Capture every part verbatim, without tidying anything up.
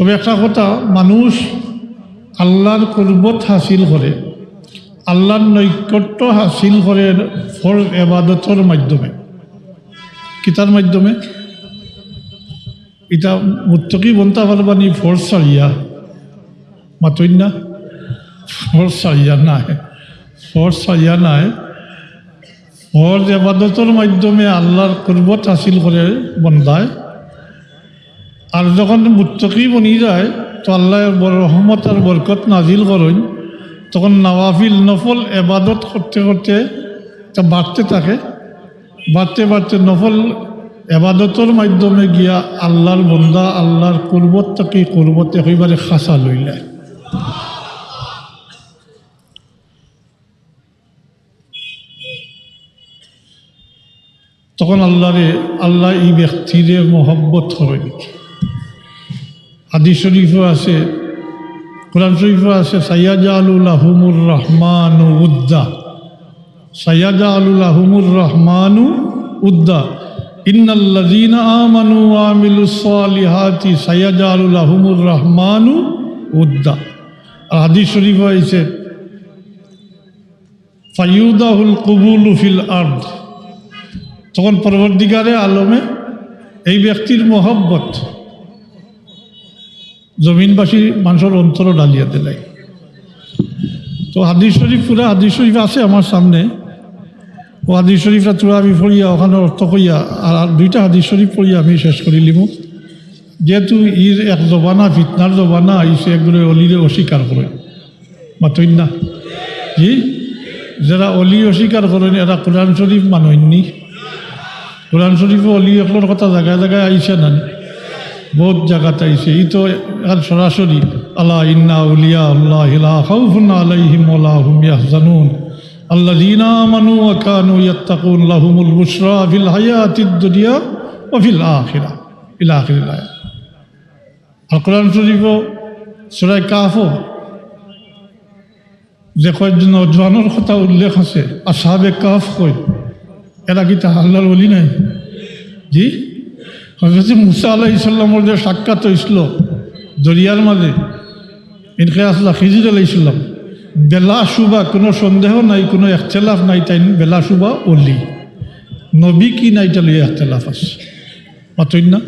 তবে একটা কথা, মানুষ আল্লাহর কুরবত হাসিল করে, আল্লাহর নৈকট্য হাসিল করে ফরজ এবাদতর মাধ্যমে। কিতার মাধ্যমে? ইটা মুত্তাকি বনতা পারবা নি ফরজ ছাড়িয়া? মাতইন না? ফরজ ছাড়িয়া নায়, ফরজ ছাড়িয়া নায়। ফরজ এবাদতর মাধ্যমে আল্লাহর কুরবত হাসিল করে বন্দায়। আর যখন মুত্তাকি বনি যায়, তো আল্লাহ বড় রহমত আর বরকত নাজিল করইন। তখন নওয়াফিল, নফল এবাদত করতে করতে তা বাড়তে থাকে, বাড়তে বাড়তে নফল এবাদতর মাধ্যমে গিয়া আল্লাহর বন্দা আল্লাহর কুরবত থাকি কুরবত একেবারে খাসা লইলায়। তখন আল্লাহরে, আল্লাহ ই ব্যক্তিরে মহব্বত করইন। হাদিস শরীফও আছে, কোরআন শরীফও আছে, "সায়াজআলু লাহুমুর রহমানু উদ্দা।" "সায়াজআলু লাহুমুর রহমানু উদ্দা। ইন্নাল্লাযীনা আমানু ওয়া আমিলুস সালিহাতি সায়াজআলু লাহুমুর রহমানু উদ্দা।" আর হাদিস শরীফও আছে, "ফায়ুদাহুল কুবুলু ফিল আরদ।" তখন পরওয়ারদিগারে আলমে এই ব্যক্তির মহব্বত জমিনবাসী মানষর অন্তরো ঢালিয়া দিলাই। তো হাদিস শরীফ, পুরা হাদিস শরীফ আছে আমার সামনে। ও হাদিস শরীফটা থুড়া আমি পড়িয়া, ওখানে অর্থ কইয়া, আর, আর দুইটা হাদিস শরীফ পড়িয়া আমি শেষ করিলিমু। যেহেতু ইর এক জমানা, ফিতনার জমানা আইছে, একবারে অলিরে অস্বীকার করে। মাতইন না? জি? যেরা অলি অস্বীকার করইন, এরা কোরআন শরীফ মানইন নি। কোরআন শরীফো অলি অকলর কথা জাগায় জাগায় আইছে না নি? বউত জাগাত আইছে। ই তো আর সরাসরি, "আলা ইন্না আউলিয়া আল্লাহি লা খাউফুন আলাইহিম ওয়া লা হুম ইয়াহজানুন, আল্লাযীনা আমানু ওয়া কানু ইয়াত্তাকুন, লাহুমুল বুশরা ফিল হায়াতিদ দুনিয়া ওয়া ফিল আখিরা।" ইলা আখিরিল আয়াত। আর কোরআন শরীফো সূরা কাহফো যে কয়েকজন নওজোয়ানর কথা উল্লেখ আছে, আসহাবে কাহফ কয়, এরা কিতা আল্লাহর ওলি নায়? জি, হযরত মুসা আলাইহিস সালামর যে সাক্ষাৎ হইছিল দরিয়ার মাঝে, ইনকে আসলা খিজির আলাইহিস সালাম, বেলা শুবা, কোনো সন্দেহ নাই, কোনো ইখতিলাফ নাই, তাইন বেলা শুবা ওলি। নবী কি না, ইটা লইয়া ইখতিলাফ আছে। মাতইন না?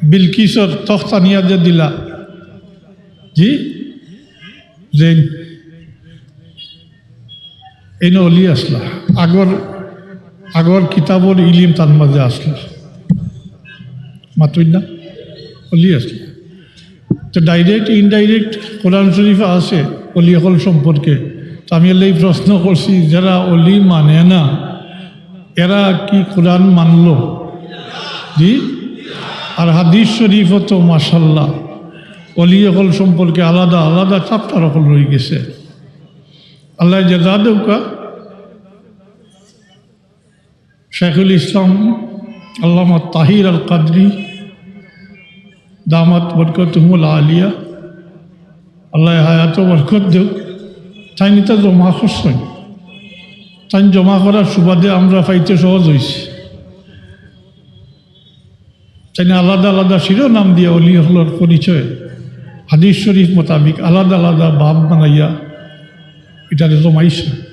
বিলকিসর তখত আনিয়া যে দিলা, জি, যে এইন অলি আসলা, আগর, আগর কিতাবর ইলিম তার মাঝে আসলা। মাতইন না? অলি আসলা। তো direct indirect কোরআন শরীফে আছে অলি অকল সম্পর্কে। তো আমি এলাই প্রশ্ন করছি, যেরা অলি মানে না, এরা কি কোরআন মানলো? জি? আর হাদিস শরীফো তো মাশাআল্লাহ অলি অকল সম্পর্কে আলাদা আলাদা chapter অকল রইগেছে। আল্লাহ জাযা দেউক্কা। শেখুল ইসলাম আল্লামা তাহির আল কাদরি দামাত বরকতুহুমুল আলিয়া, আল্লাহ হায়াতো বরকত দেউক। তাইন ইতা জমা করছইন, তাইন জমা করার সুবাদে আমরা পাইতে সহজ হইছে। তাইন আলাদা আলাদা শিরোনাম দিয়া অলি অকলর পরিচয় হাদিস শরীফ মোতাবিক আলাদা আলাদা বাব বানাইয়া ইটারে জমাইছে।